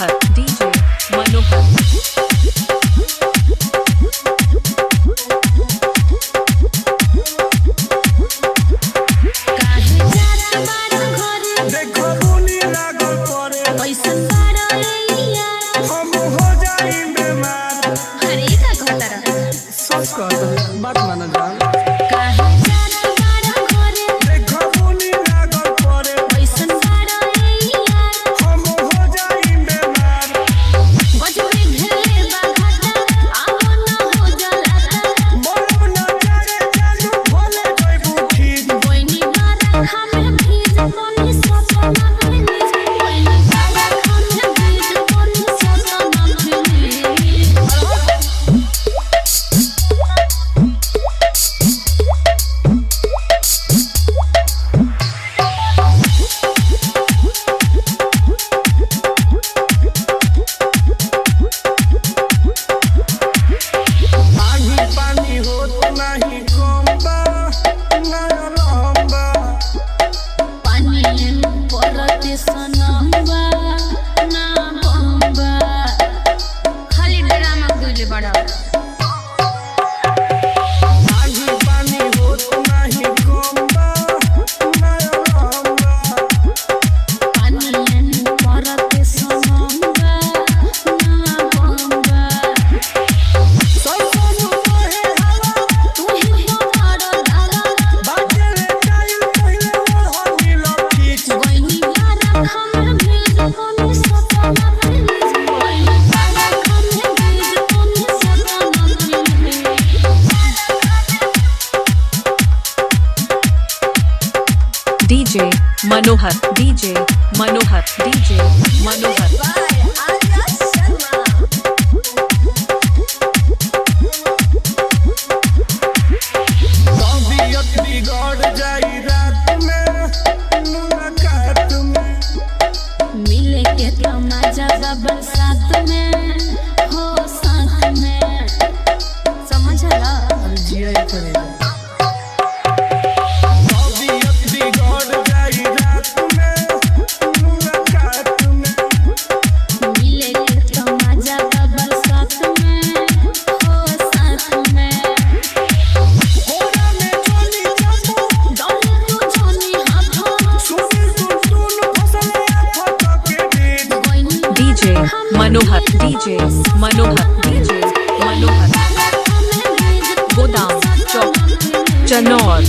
Manohar DJ Manohar. काहे जात बाड़ घरे देखो बुनी लागल परे कैसन बाड़ रे यार हम हो जाई बीमार। अरे का कहता रह सच कहत बात माना जान। काहे जात बाड़ घरे देखो बुनी लागल परे कैसन बाड़ रे यार हम हो जाई बीमार। गजबे घेले बा घाटा आवो ना हो जलाता। मरब न जाने जानू भोले जइबू खींच। कोइनी बारा हमें भीज कोनी सपना प्लीज कोइनी बारा हमें भीज कोनी सपना प्लीज। आगी पानी होत नाही कम बा ना रहम बा। पानी परते सनम्बा ना बम्बा खाली ड्रामा कइले बड़ा। आगी पानी होत नाही कम बा ना रहम बा। पानी परते सनम्बा ना बम्बा। सैसनु बहे हवा तू ही हो बड़ा दादा। बाटे रे जाइल पहिले ओढ़नी लखीच। कोइनी बारा हमें भीज कोनी सपना प्लीज कोइनी बारा हमें भीज कोनी सपना please. DJ Manohar DJ Manohar DJ Manohar. By Arya Sharma. तबीयत बिगड़ जाई रात में मुलाकात में। मिले के तमाजा बा बरसात में हो साथ में समझला। तबीयत बिगड़ जाई रात में मुलाकात में। मिले के तमाजा बा बरसात में हो साथ में। कोरा में चली जाबू डोले तू जोनी हाथों सुन सुन सुन फसले आफत के बीच। कोइनी DJ Manohar DJ Manohar DJ Manohar. गोदाम चौक चनौर।